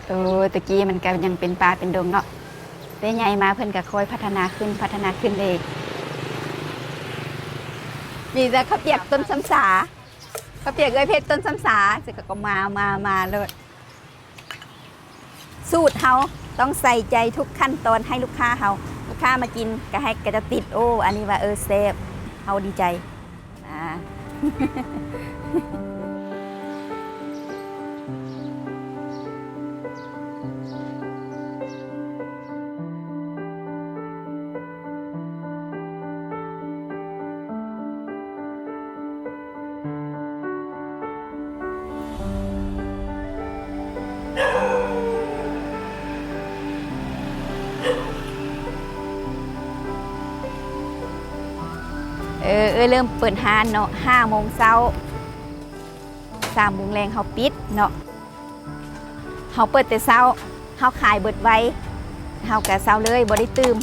ໂອ້ ແຕ່ກີ້ມັນກະຍັງເປັນປ່າເປັນດົງເນາະ ແຕ່ໃຫຍ່ມາເພິ່ນກະຄ່ອຍພັດທະນາຂຶ້ນ ພັດທະນາຂຶ້ນເດ້. ມີແຕ່ເຂົ້າປຽກຕົ້ນຊຳສາ ເຂົ້າປຽກເອື້ອຍເພັດຕົ້ນຊຳສາ ເຂົາກໍມາ ມາ ມາໂລດ. ສູດເຮົາຕ້ອງໃສ່ໃຈທຸກຂັ້ນຕອນໃຫ້ລູກຄ້າເຮົາ ລູກຄ້າມາກິນກະໃຫ້ ກະຈະຕິດ ໂອ້ ອັນນີ້ວ່າ ເອີ ແຊບ ເຮົາດີໃຈ. ອາ ເອີ ເອີ ເລີ່ມເປີດຮ້ານເນາະ ຫ້າໂມງເຊົ້າ ສາມໂມງແລງເຮົາປິດເນາະ. ເຮົາເປີດແຕ່ເຊົ້າ ເຮົາຂາຍເບິດໄວ ເຮົາກະເຊົາເລີຍ ບໍ່ໄດ້ຕື່ມ.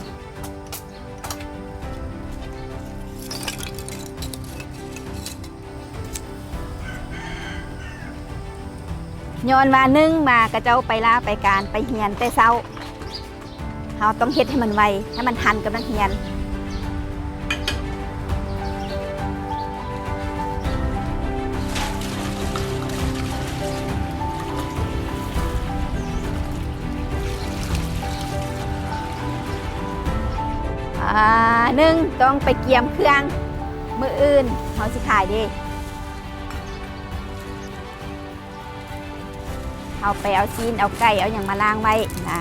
ຍ້ອນວ່າ ໜຶ່ງມາ ເຂົາເຈົ້າໄປລາໄປການ ໄປຮຽນແຕ່ເຊົ້າ ເຮົາຕ້ອງເຮັດໃຫ້ມັນໄວ ໃຫ້ມັນທັນກັບນັກຮຽນ. ອາ ໜຶ່ງ ຕ້ອງໄປກຽມເຄື່ອງ ມື້ອື່ນເຮົາຊິຂາຍເດ້. ເຮົາໄປເອົາຊີ້ນ ເອົາໄກ່ ເອົາຫຍັງມາລ້າງໄວ້ນະ.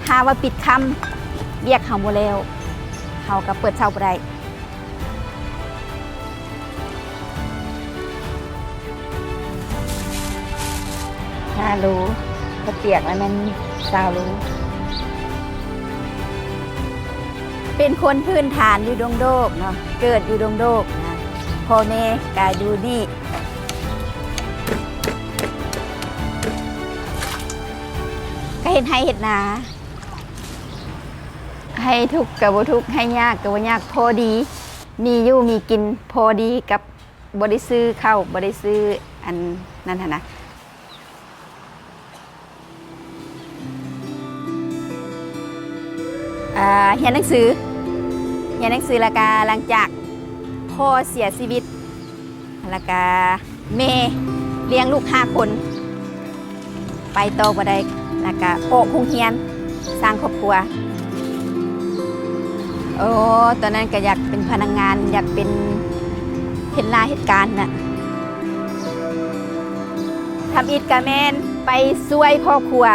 ຖ້າວ່າປິດຄ່ຳ ວຽກເຮົາບໍ່ແລ້ວ ເຮົາກະເປີດເຊົ້າບໍ່ໄດ້. ຫ້າໂລ ເຂົ້າປຽກລະແມ່ນຊາວໂລ. ເປັນຄົນພື້ນຖານຢູ່ດົງໂດກເນາະ ເກີດຢູ່ດົງໂດກນະ ພໍ່ແມ່ກະຢູ່ນີ້ ກະເຮັດໄຮ່ເຮັດນາ. ໃຫ້ທຸກກະບໍ່ທຸກ ໃຫ້ຍາກກະບໍ່ຍາກ ພໍດີ ມີຢູ່ມີກິນ ພໍດີກັບບໍ່ໄດ້ຊື້ເຂົ້າ ບໍ່ໄດ້ຊື້ອັນນັ້ນຫັ້ນນະ. ອ່າ ຮຽນໜັງສື ຮຽນໜັງສື ລະກະຫຼັງຈາກພໍ່ເສຍຊີວິດ ລະກະແມ່ລ້ຽງລູກຫ້າຄົນ ໄປຕໍ່ບໍ່ໄດ້ ລະກະອອກໂຮງຮຽນ ສ້າງຄອບຄົວ. ໂອ້ ຕອນນັ້ນກະຢາກເປັນພະນັກງານ ຢາກເປັນ ເຮັດລາເຮັດການນະ. ທຳອິດກະແມ່ນໄປຊ່ວຍພໍ່ຄົວ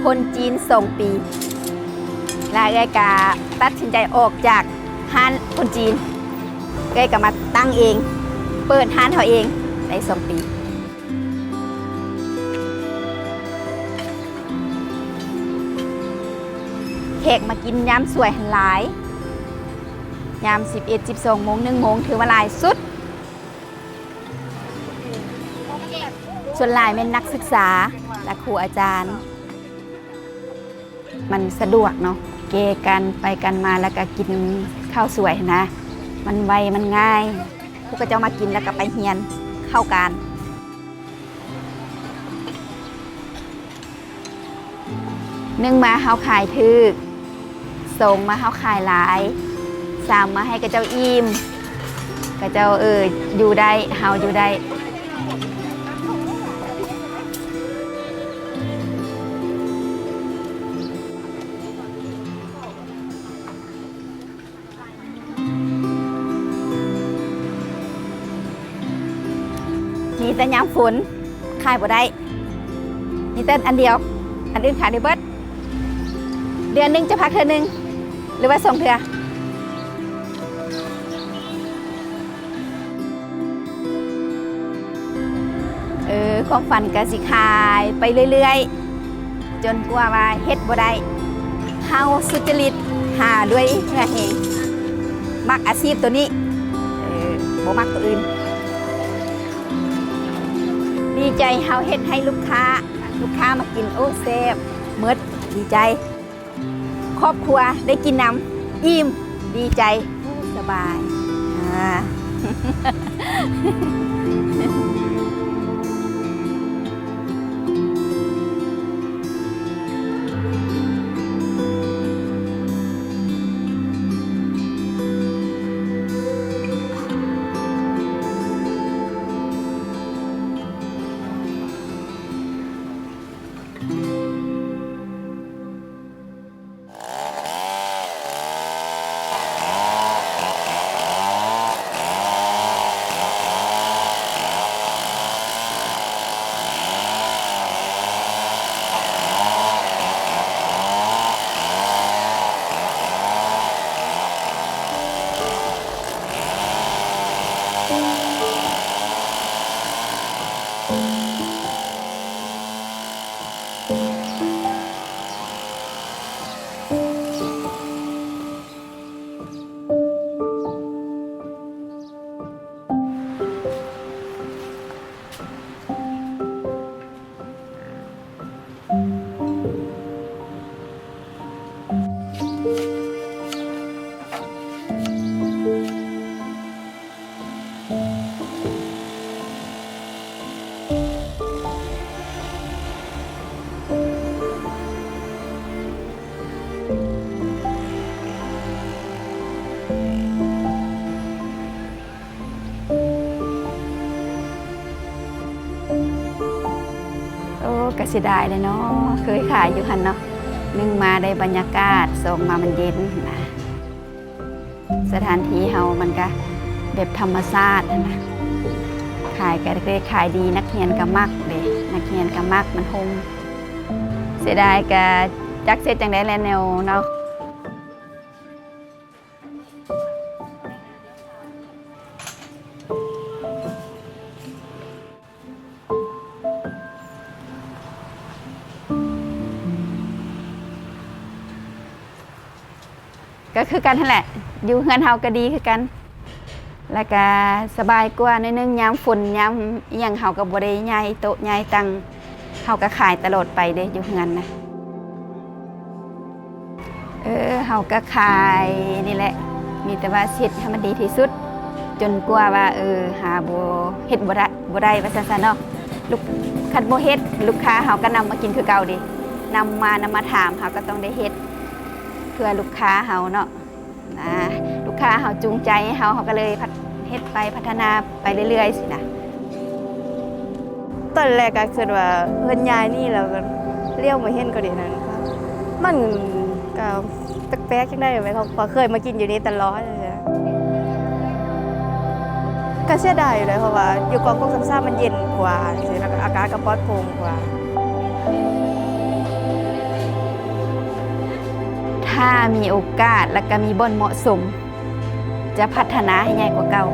ຄົນຈີນສອງປີ ລະເອື້ອຍກະຕັດສິນໃຈອອກຈາກຮ້ານຄົນຈີນ ເອື້ອຍກະມາຕັ້ງເອງ ເປີດຮ້ານເຮົາເອງໄດ້ສອງປີ. ແຂກມາກິນຍາມສວຍຫັ້ນຫຼາຍ ຍາມສິບເອັດ ສິບສອງໂມງ ໜຶ່ງໂມງ ຖືວ່າຫຼາຍສຸດ. ສ່ວນຫຼາຍແມ່ນນັກສຶກສາ ແລະ ຄູອາຈານ. ມັນສະດວກເນາະ ແກ່ກັນໄປກັນມາ ແລ້ວກະກິນເຂົ້າສວຍຫັ້ນນະ ມັນໄວ ມັນງ່າຍ ພວກເຂົາເຈົ້າມາກິນ ແລ້ວກະໄປຮຽນເຂົ້າການ. ໜຶ່ງມາເຮົາຂາຍຖືກ ສອງມາເຮົາຂາຍຫຼາຍ ສາມມາໃຫ້ເຂົາເຈົ້າອີ່ມ ເຂົາເຈົ້າ ເອີ ຢູ່ໄດ້ ເຮົາຢູ່ໄດ້. ມີແຕ່ຍາມຝົນຂາຍບໍ່ໄດ້ ມີແຕ່ອັນດຽວ ອັນອື່ນຂາຍໄດ້ເບິດ. ເດືອນໜຶ່ງຈະພັກເທື່ອໜຶ່ງ ຫຼືວ່າສອງເທື່ອ. ເອີ ຄວາມຝັນກະຊິຂາຍໄປເລື້ອຍໆ ຈົນກວ່າວ່າເຮັດບໍ່ໄດ້. ເຮົາສຸດຈະລິດຫາດ້ວຍເຫື່ອແຮງ ມັກອາຊີບໂຕນີ້ ເອີ ບໍ່ມັກໂຕອື່ນ. ດີໃຈເຮົາເຮັດໃຫ້ລູກຄ້າ ລູກຄ້າມາກິນ ໂອ້ ແຊບ ໝົດ ດີໃຈ. ຄອບຄົວໄດ້ກິນນຳ ອີ່ມ ດີໃຈ ສະບາຍ ອາ. ກໍເສຍດາຍແຫຼະເນາະ ເຄີຍຂາຍຢູ່ຫັ້ນເນາະ ໜຶ່ງມາໄດ້ບັນຍາກາດ ສອງມາມັນເຢັນຫັ້ນນະ ສະຖານທີ່ເຮົາມັນກະແບບທຳມະຊາດຫັ້ນນະ ຂາຍກະໄດ້ຂາຍດີ ນັກຮຽນກະມັກເດ້ ນັກຮຽນກະມັກ ມັນຮົ່ມ ເສຍດາຍກະຈັກເຮັດຈັ່ງໃດແຫຼະແນວເນາະ. ກໍຄືກັນຫັ້ນແຫຼະ ຢູ່ເຮືອນເຮົາກໍດີຄືກັນ ແລ້ວກໍສະບາຍກວ່າໜ້ອຍໜຶ່ງ ຍາມຝົນຍາມອີ່ຫຍັງ ເຮົາກໍບໍ່ໄດ້ຍ້າຍໂຕະຍ້າຍຕັ່ງ ເຮົາກໍຂາຍຕະຫຼອດໄປເດ້ ຢູ່ເຮືອນນະ. ເອີ ເຮົາກໍຂາຍນີ້ແຫຼະ ມີແຕ່ວ່າຊິເຮັດໃຫ້ມັນດີທີ່ສຸດ ຈົນກວ່າວ່າ ເອີ ຫາບໍ່ ເຮັດບໍ່ໄດ້ ບໍ່ໄດ້ວ່າຊັ້ນຊະເນາະ ລູກ ຄັນບໍ່ເຮັດ ລູກຄ້າເຮົາກໍນຳມາກິນຄືເກົ່າເດ້ ນຳມາ ນຳມາຖາມ ເຮົາກໍຕ້ອງໄດ້ເຮັດເພື່ອລູກຄ້າເຮົາເນາະ ນະ ລູກຄ້າເຮົາຈູງໃຈໃຫ້ເຮົາ ເຮົາກໍເລີຍພັດ ເຮັດໄປ ພັດທະນາໄປເລື້ອຍໆ ຊີ້ນະ. ຕອນແລກກໍຄິດວ່າເພິ່ນຍ້າຍໜີແລ້ວກໍຫຼຽວມາເຫັນກໍດີນັ້ນ ມັນກໍແປກໆ ຈັ່ງໃດ ເພາະເຄີຍມາກິນຢູ່ນີ້ຕະຫຼອດ ກໍເສຍດາຍຢູ່ເດ້ ເພາະວ່າຢູ່ກອງກົກສາມສາມມັນເຢັນກວ່າ ຈັ່ງຊີ້ ແລ້ວກໍອາກາດກໍປອດໂປ່ງກວ່າ. ຖ້າມີໂອກາດ ແລ້ວກໍມີບ່ອນເໝາະສົມ ຈະພັດທະນາໃຫ້ໃຫຍ່ກວ່າເກົ່າ.